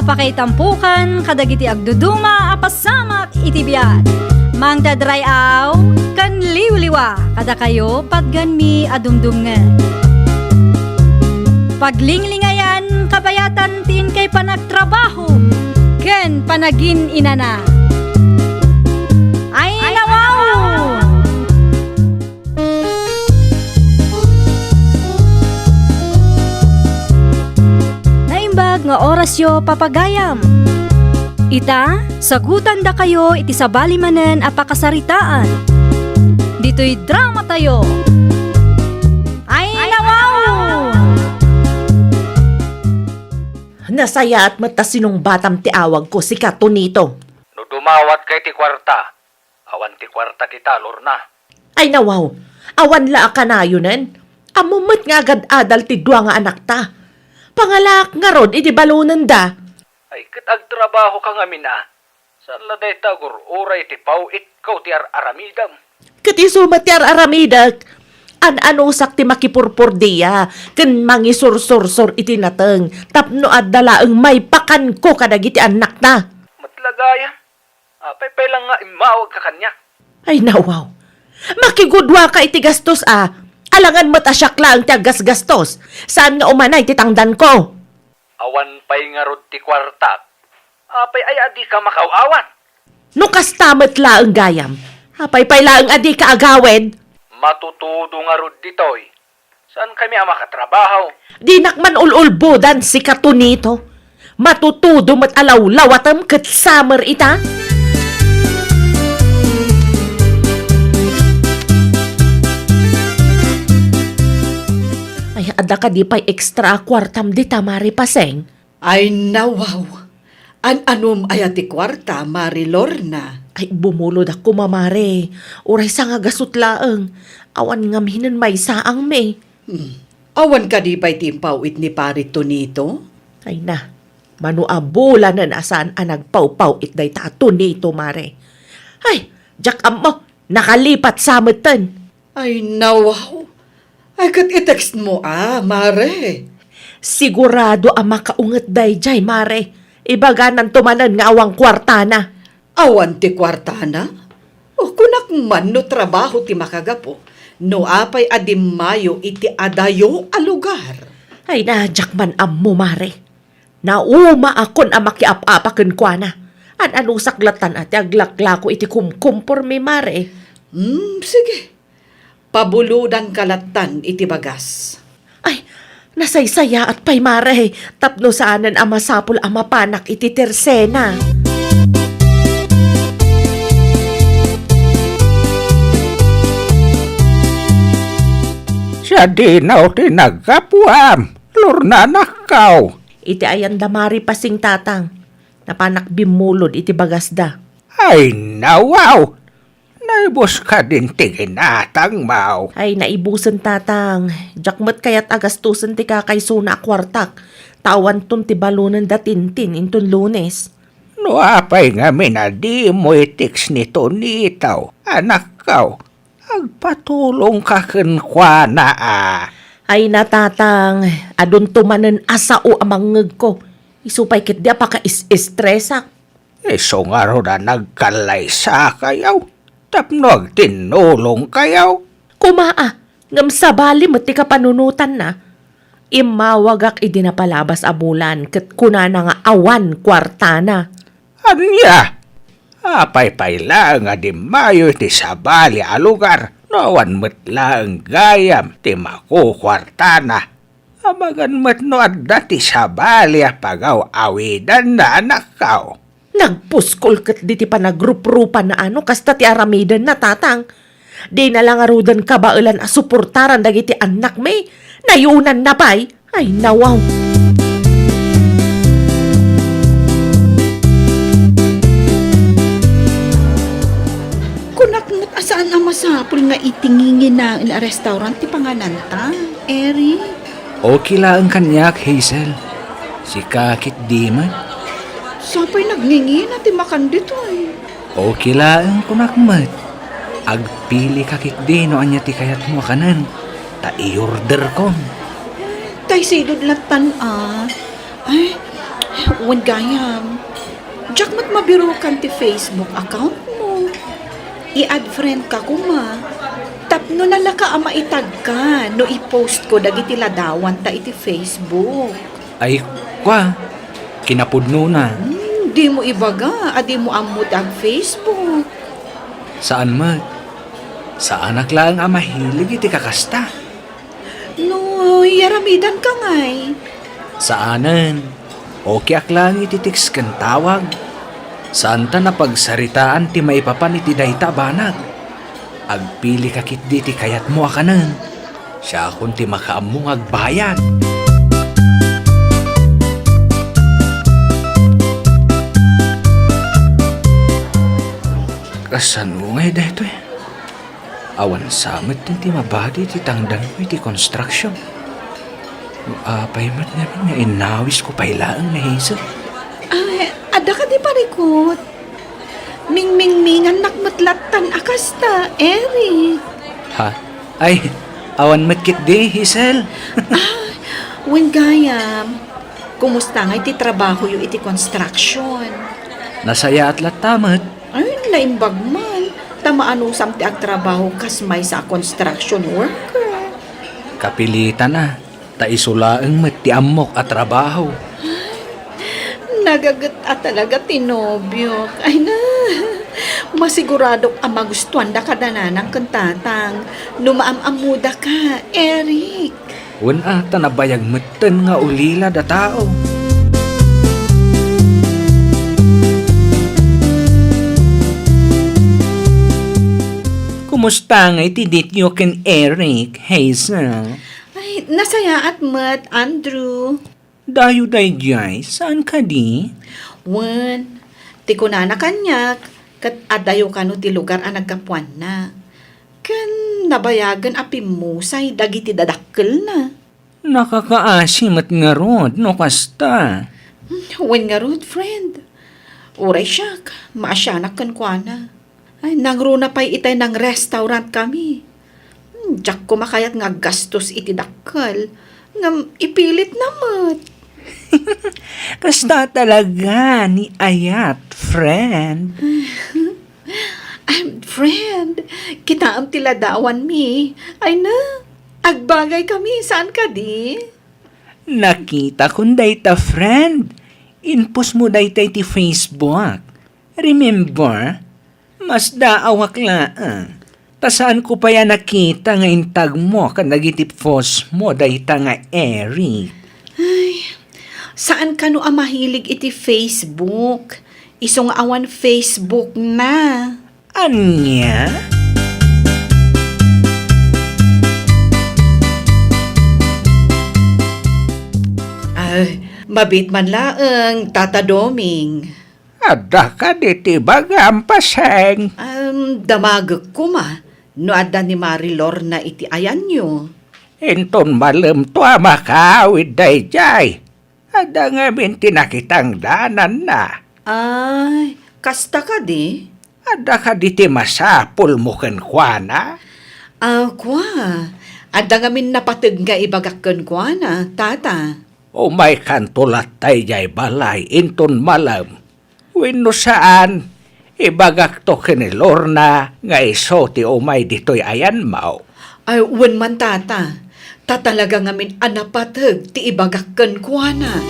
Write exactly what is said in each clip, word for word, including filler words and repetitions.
Pakaitampokan kadagiti agduduma a pasamak iti biag. Mangted ray-aw ken liwliwa kadakayo patgenmi a dumdumngeg. Paglinglingayan kabayatan ti inkay panagtrabaho ken panagin-inana. Ay, nawaw! Naimbag nga orasyo, papagayam. Ita, sagutandakayo iti sabali manen a pakasaritaan. Ditoy dramatayo. Ay, nawaw! Nasayaat met ta sinungbatam ti awagko, sika, Tonito. No dumawatka iti kuarta, awan ti kuarta dita, Lorna. Ay, nawaw, awan la a kanayonen. Ammom met nga agad-adal ti dua nga anakta. Pangalaak ngarud iti balonenda. Ay, ket agtrabahoka ngamin a. Saan la dayta agur-uray ti paw-itko ti ar-aramidem. Ket isu met ti ar-aramidek. An-anusak ti makipurpordia ken mangisursursor iti nateng tapno adda laeng maipakanko kadagiti annakta. Met la gayam. Apay pay la nga immawagka kaniak? Ay, nawaw. Makiguduaka iti gastos a. Alangan met a siak laeng ti aggasgastos. Saan nga umanay ti tangdanko? Awan pay ngarud ti kuartak. Apay aya a dika makaaw-awat? No kasta met laeng gayam, apay pay laeng a dika agawid? Matutudo ngarud ditoy. Saan kami a makatrabaho? Dinak man ul-ulbodan, sika, Tonito. Matutudo met a lawlawatem ket samer ita. Ay, adda kadi pay extra a kuartam dita, Mare Paseng? Ay, nawaw! An-anom aya ti kuarta, Mare Lorna? Ay, bumulod ak koma, Mare. Uray sangagasut laeng. Awan ngaminen maysaangmi. Hmm. Awan kadi pay ti impaw-it ni Pare Tonito? Ay na, mano a bulanen a saan a nagpawpaw-it dayta a Tonito, Mare. Ay, diak ammo, nakalipat sa metten. Ay, nawaw. Ay, ket i-text mo a, Mare. Sigurado a makaunget daydiay, Mare. Ibagananto manen nga awan kuartana. Awan ti kuartana? O, kunak man no trabaho ti makagapu, no apay a dimmayo iti adayo a lugar. Ay, na, diak man ammo, Mare. Naumaakon a makiap-apa kenkuana. An-anusak latan a ti aglaklako iti kumkumpormi, Mare. Hmm, sige. Pabulodanka latan iti bagas. Ay, nasaysayaat pay, Mare, tapno saanen a masapul a mapanak iti tersena. Sadinaw ti naggapuam, Lorna, anakko. Iti ayan da Mare Paseng, Tatang. Napanak bimmulod iti bagasda. Ay, nawaw! Naibus kadin ti ginatangmo. Ay, naibusen, Tatang. Diak met kayat a gastusen ti kakaysona a kuartak. Ta awanton ti balonen da Tintin inton Lunes. No apay ngamin a dimo i-text ni Tonito, anakko, agpatulongka kenkuana a. Ay na, Tatang, adunto manen a sao a mangngegko. Isu pay ketdi a pakaes-estresak. Isu ngarud a nagkallaysakayo tapno agtinnulongkayo. Koma a, ngem sabali met ti kapanunotanna. Immawagak idi napalabas a bulan ket kunana nga awan kuartana. Ania? Apay pay laeng a dimmayo iti sabali a lugar no awan met laeng gayam ti makukuartana? Amangan met no adda ti sabali a pagaw-awidanna, anakko. Nagpuskol ketdi ti panagruprupana a no kasta ti aramidenna, Tatang. Dina la ngaruden kabaelan a suportaran dagiti annakmi. Nayunanna pay. Ay, nawaw. Kunak met a saan a masapul nga iti nginginaen a restaurant ti pangananta, Eric. Okay laeng kaniak, Hazel. Sika ketdi met. Sapay nagngingina ti makan ditoy. Okay laeng kunak met. Agpilika ketdi no ania ti kayatmo a kanen, ta i-orderkon. Tay sidud lattan a. Ay, Wen gayam, diak met mabirukan ti Facebook account mo. I-add friend ka koma. Tapno nalaka a maitagka no i-post ko dagiti ladawanta iti Facebook. Ay, kua, kinapudnona. Hmm, di mo ibaga a di mo ammo ti ag-Facebook. Saan met. Saanak laeng a mahilig iti kakasta. No, yaramidan ka ngay. Saanen. Okeak laeng iti text ken tawag. Saanta a pagsaritaan ti maipapan iti dayta a banag. Agpili ka ketdi ti kayatmo a kanen. Siakon ti makaammo nga agbayad. Kasano ngay daytoy? Awan sa met ti mabati ti tangdanko iti construction. No apay met ngamin nga innawisko pay laeng ni Hazel. Ay, adda kadi parikut? Mingmingmingannak met lattan a kasta, Eric. Ha? Ay, awan met ketdi, Hazel. Ah, wen gayam. Kumusta ngay ti trabahoyo iti construction? Nasayaat latta met. Ay, naimbag man. Ta maanusam ti agtrabaho kas maysa a construction worker. Kapilitan a, ta isu laeng met ti ammok a trabaho. Nagaget a talaga ti nobiok. Ay na, masiguradok a magustuanda kada nanang ken tatang no maam-ammoda ka, Eric. Wen a, ta nabayag metten nga ulila da tao. Kumusta ngay ti date-yo ken Eric, Hazel? Ay, nasayaat met, Andrew. Dayo daydiay, saan kadi? Wen, ti kunana kaniak, ket adayo kano ti lugar a naggapuanna. Ken nabayagen a pimmusay dagiti dadakkelna. Nakakaasi met ngarud no kasta. Wen ngarud, friend. Uray siak, maasianak kenkuana. Ay, nangruna pay itay nang-restaurant kami. Hmm, diak koma kayat nga aggastos iti dakkel. Ngem ipilitna met. Kasta talaga ni ayat, friend. Ay, friend, kitaem ti ladawanmi. Ay na, agbagay kami, saan kadi? Nakitakon dayta, friend. Inpostmo dayta iti Facebook. Remember? Masdaawak laeng. Ta saanko pay a nakita nga intagmo kadagiti postmo dayta nga Eric. Ay, saan kano a mahilig iti Facebook? Isu nga awan Facebook na. Ania? Ay, mabiit man laeng, Tata Doming. Adda kadi ti ibagam, Paseng? Em, damagek koma no adda ni Mari Lorna iti ayanyo. Inton malemto a makaawid daydiay, adda ngamin ti nakitangdananna. Ay, kasta kadi? Adda kadi ti masapulmo kenkuana? Ah, kua, adda ngamin napateg nga ibagak kenkuana, Tata. Umaykanto latta idiay balay inton malem. Wenno saan, ibagakto ken ni Lorna nga isu ti umay ditoy ayanmo. Ay, wen man, Tata. Ta talaga ngamin a napateg ti ibagak kenkuana.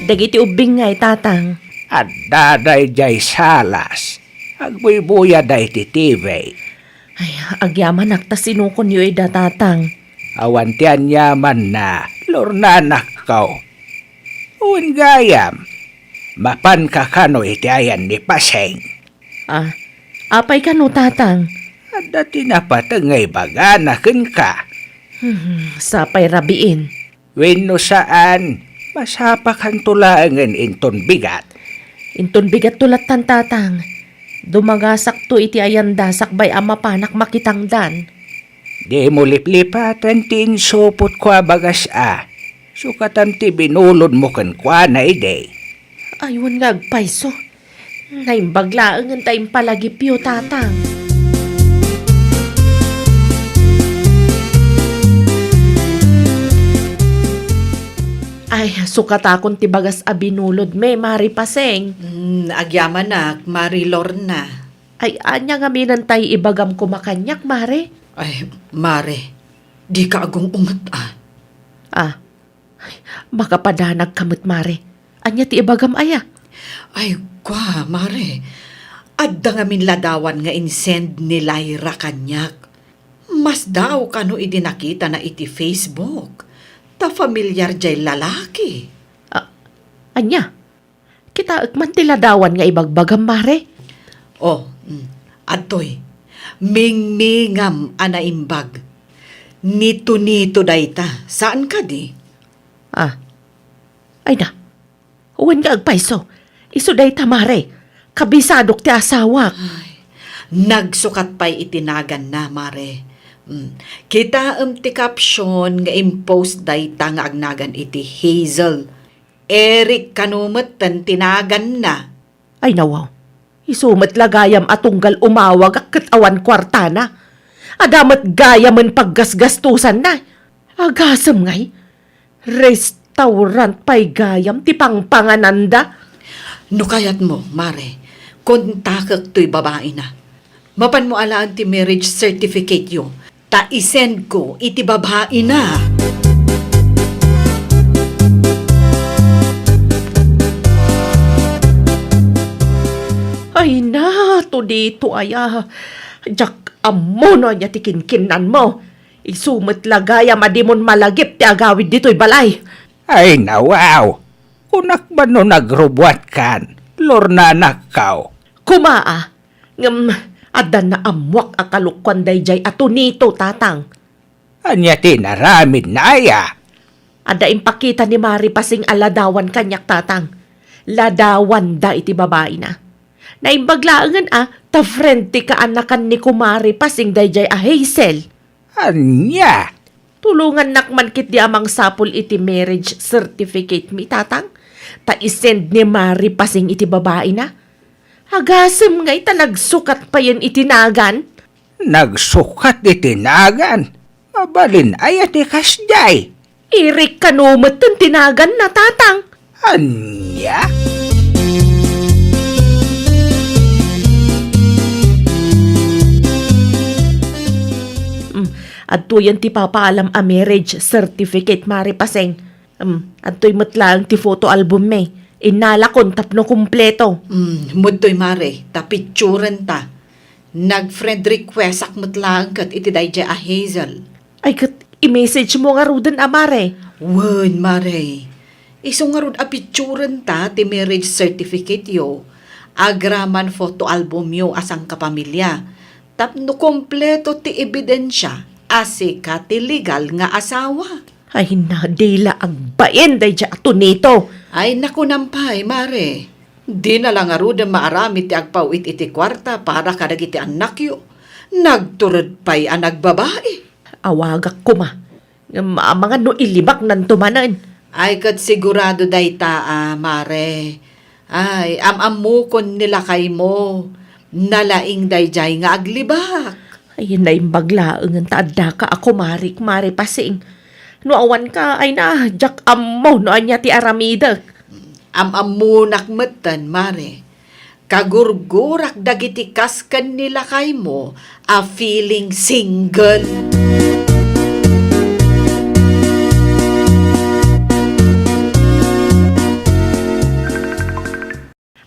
Dagiti ubbing ngay, Tatang? Adda daydiay salas. Agbuybuya daydi T V. Ay, agyamanak ta sinukonyo ida, Tatang. Awan ti aniamanna, Lorna anakko. Wen gayam, mapanka kano iti ayan ni Paseng? Ah, apay kano, Tatang? Adda ti napateg nga ibagana kenka. Hmm, sapay rabiin. Wenno saan, masapakanto laengen inton bigat. Inton bigatto lattan, Tatang. Dumagasakto iti ayanda sakbay a mapanak makitangdan. Dimo liplipaten ti insupotko a bagas a. Sukatan ti binulodmo kenkuana idi. Ay, wen nga agpayso. Naimbag laengen ta impalagipyo, Tatang. Ay, sukatakon ti bagas a binulodmi, Mari Pasing. Hmm, agyamanak, Mari Lorna. Ay, ania ngamin tay ibagam koma kaniak, Mare? Ay, Mare, dika agung-unget, a. Ah, ay, makapadanagka met, Mare. Ania ti ibagam aya? Ay, kua, Mare. Adda ngamin ladawan nga insend ni Lyra kaniak. Masdaaw kano idi nakitana iti Facebook. Ta familiar jay lalaki. Ah, ania? Kitaek man ti ladawan nga ibagbagam, Mare. Oh, mm, adtoy. Mingmingam a naimbag. Ni Tonito dayta, saan kadi? Ah. Ay na. Wen nga agpayso. Isu dayta, Mare. Kabisadok ti asawak. Ay, nagsukat pay iti naganna, Mare. Mm. Kitaem ti caption nga impost dayta nga agnagan iti Hazel. Eric kano metten ti naganna. Ay, nawaw. Isu met la gayam a tunggal umawagak ket awan kuartana. Adda met gayamen paggasgastosanna. Agasem ngay, restaurant pay gayam ti pangpangananda. No kayatmo, Mare, kontakek toy babaina. Mapanmo alaen ti marriage certificate-yo, ta isendko iti babaina. Ay na, Tonito aya. Diak ammo no ania ti kinkinnanmo. Isu met la gayam a dimon malagip ti agawid ditoy balay. Ay, nawaw. Kunak man no nagrubuatkan, Lornanakkaw. Koma a, ngem adda naammoak a kalokuan daydiay a Tonito, tatang. Ania ti inaramidna aya? Adda impakita ni Mari Pasing a ladawan kaniak, tatang. Ladawanda iti babaina. Naimbag laengen a, ta friend ti kaanakan ni Kumari Pasing daydiay a Hazel. Ania? Tulongannak man ketdi a mangsapul iti marriage certificate-mi, tatang, ta isend ni Mari Pasing iti babaina. Agasem ngay ta nagsukat payen iti nagan. Nagsukat iti nagan? Mabalin aya ti kasdiay? Eric kano metten ti naganna, tatang. Ania? Mm, adtoyen ti papaalam a marriage certificate, Mari Pasing. Mm, adtoy met laeng ti photo album-mi. Innalakon tapno kumpleto. Mm, mudtoy, Mare, ta picturenta. Nag-friend request-ak met laeng ket iti daydiay a Hazel. Ay, ket i-message-mo ngaruden a, Mare? Wen, Mare. Isu ngarud a picturenta ti marriage certificate-yo, agraman photo album-yo a sangkapamilya, tapno kompleto ti ebidensia a sika ti legal nga asawa. Ay na, di la agbain daydiay a Tonito. Ay, nakunam pay, Mare. Dina la ngaruden maaramid ti agpaw-it iti kuarta para kadagiti annakyo. Nagtured pay a nagbabai. Awagak koma. Ngem amangan no ilibaknanto manen. Ay, ket sigurado dayta a, Mare. Ay, am-ammokon ni lakaymo. Nalaing daydiay nga aglibak. Ay, naimbag laengen ta addaka a kumarik, Mare Pasing. No awanka, ay na, diak ammo no ania ti aramidek. Am-ammonak metten, Mare. Kagurgurak dagiti kas ken ni lakaymo a feeling single.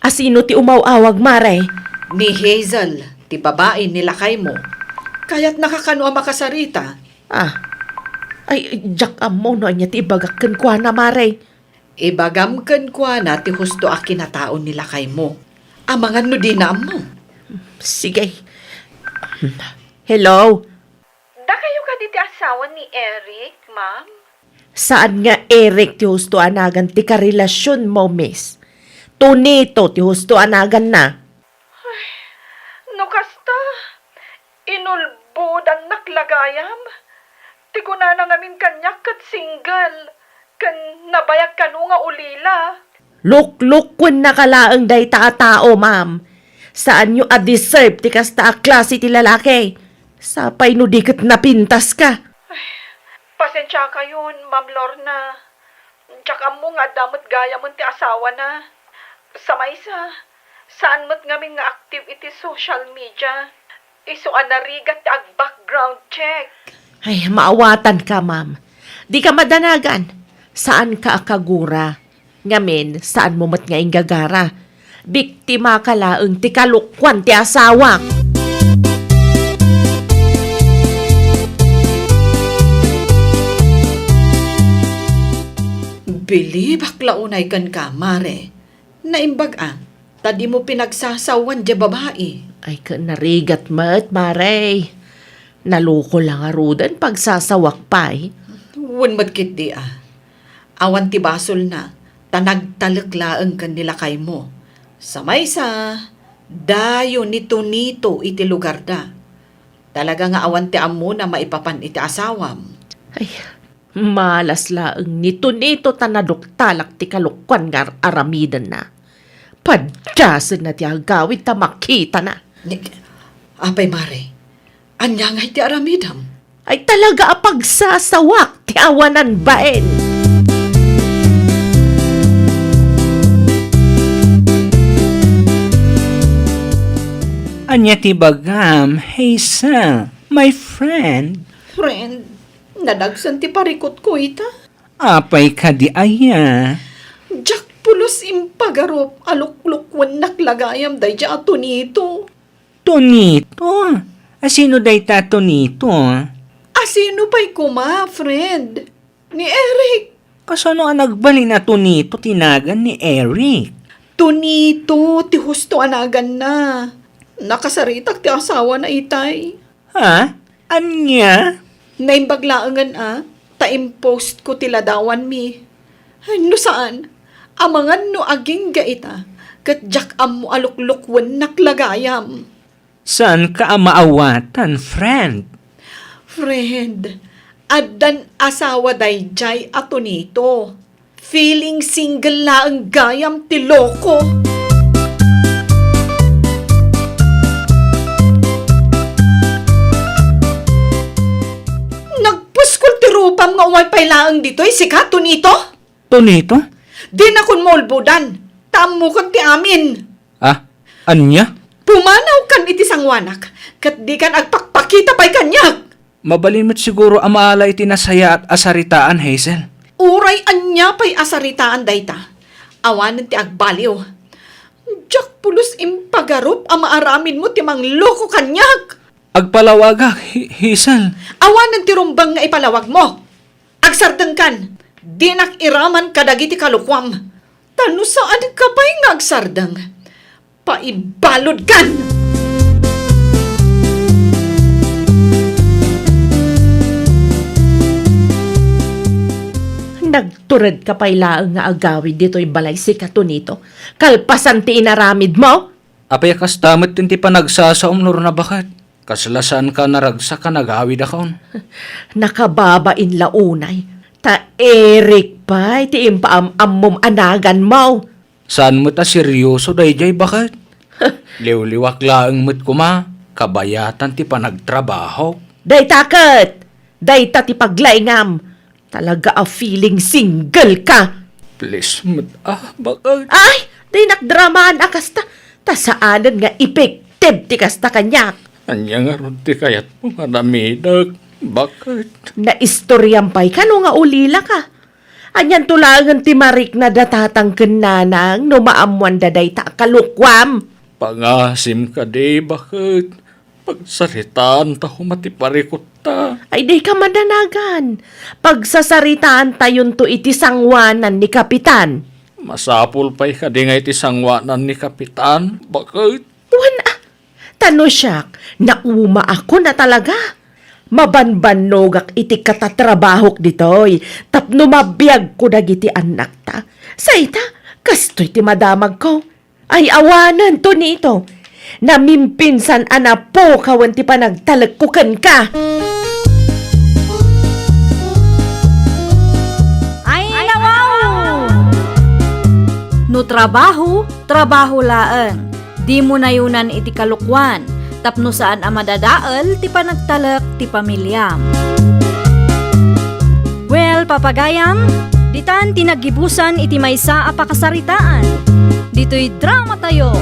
A sino ti umaw-awag, Mare? Ni Hazel, ti babai ni lakaymo. Kayatnaka kano a makasarita? Ah. Ay, diak ammo no ania ti ibagak kenkuana, Mare. Ibagam kenkuana ti husto a kinatao ni lakaymo. Amangan no dina ammo. Sige. Hello? Dakayo kadi ti asawa ni Eric, ma'am? Saan nga Eric ti husto a nagan ti karelasionmo, miss. Tonito ti husto a naganna. Ay, no kasta, inulbodannak la gayam. Ti kunana ngamin kaniak ket single, ken nabayag kano nga ulila. Luklukuennaka laeng dayta a tao, ma'am. Saanyo a deserve ti kasta a klase ti lalaki. Sapay no di ket napintaska. Ay, pasensiakayon, Ma'am Lorna. Diak ammo nga adda met gayamen ti asawana. Sa maysa, saan met ngamin nga active iti social media. Isu a narigat ti ag-background check. Ay, maawatanka, ma'am. Dika madanagan. Saanka a kagura. Ngamin, saanmo met nga inggagara. Biktimaka laeng ti kalokuan ti asawak. Bilibak la unay kenka, Mare. Naimbag a, ta dimo pinagsasawan diay babai. Ay, ket narigat met, Mare. Naloko la ngaruden, pagsasawak pay. Wen met ketdi a. Awan ti basolna, ta nagtalek laeng ken ni lakaymo. Sa maysa, dayo ni Tonito iti lugarda. Talaga nga awan ti ammona maipapan iti asawam. Ay, malas laeng ni Tonito ta naduktalak ti kalokuan nga ar-aramidenna. Padasenna ti agawid ta makitana. Ni-, apay, Mare, ania ngay ti aramidem? Ay, talaga a pagsasawak ti awanan bain. Ania ti bagam, Hazel, my friend? Friend, nadagsen ti parikutko ita. Apay kadi aya? Diak pulos impagarup a luklukuennak la gayam daydiay a Tonito. Tonito? Asino dayta a Tonito? Asino pay koma, friend? Ni Eric. Kasano a nagbalin a Tonito ti nagan ni Eric? Tonito ti husto a naganna. Nakasaritak ti asawana itay. Ha? Ania? Naimbag laengen a, ta impostko ti ladawanmi. Ay, no saan, amangan no agingga ita, ket diak ammo a luklukuennak la gayam. Saanka a maawatan, friend? Friend, addan asawa daydiay a Tonito. Feeling single laeng gayam ti loko. Nagpuskol ti rupam nga umay pay laeng ditoy, sika, Tonito? Tonito? Dinakon maulbodan, ta ammokon ti amin. Ah, ania? Pumanawkan iti sangoanak, ket dikan agpakpakita pay kaniak. Mabalin met siguro a maala iti nasayaat a saritaan, Hazel. Uray ania pay a saritaan dayta, awanen ti agbaliw. Diak pulos impagarup a maaramidmo ti mangloko kaniak. Agpalawagak, Hi-, Hazel. Awanen ti rumbeng nga ipalawagmo. Agsardengkan, dinak iraman kadagiti kalokuam. Ta no saanka pay nga agsardeng, paibaludkan! Nagturedka pay laeng nga agawid ditoy balay, sika, Tonito, kalpasan ti inaramidmo? Apay a kasta met ti panagsasaom, Lorna, baket? Kasla saanka a naragsak a nagawidakon? Nakababain la unay, ta Eric pay ti impaam-ammom a naganmo. Saan met a seryoso daydiay, baket? Liwliwak laeng met koma, kabayatan ti panagtrabahok. Dayta ket, dayta ti paglaingam. Talaga a feeling single ka. Please met, ah, baket? Ay, dinak dramaan a kasta. Ta saanen nga effective ti kasta kaniak. Ania ngarud ti kayatmo nga aramidek, baket? Naistoriam pay kano nga ulilaka. Anianto laengen ti marikna da tatang ken nanang no maammoanda dayta a kalokuam? Pangasim kadi, baket? Pagsaritaanta koma ti parikutta. Ay, dika madanagan. Pagsasaritaantayonto iti sangoanan ni Kapitan. Masapul pay kadi nga iti sangoanan ni Kapitan, baket? Wen a, ta no siak, naumaakon a talaga. Mabanbannogak iti katatrabahok ditoy tapno mabiagko dagiti annakta. Sa ita, kastoy ti madamagko. Ay, awanen, Tonito. Namimpinsan a napukawen ti panagtalekko kenka. Ay, nawaw! No trabaho, trabaho laeng. Dimo nayunan iti kalokuan, tapno saan a madadael ti panagtalek ti pamiliam. Well, papagayam, Ditan ti naggibusan iti maysa a pakasaritaan. Ditoy dramatayo.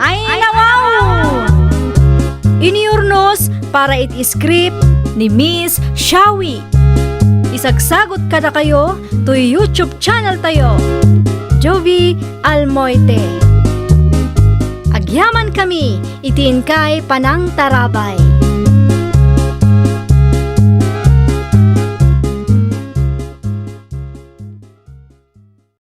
Ay, nawaw! Iniurnos para iti script ni Miss Shawi. Isagsagot kadakayo toy YouTube channel tayo, Jovie Almoite. Agyaman kami iti inkay panangtarabay.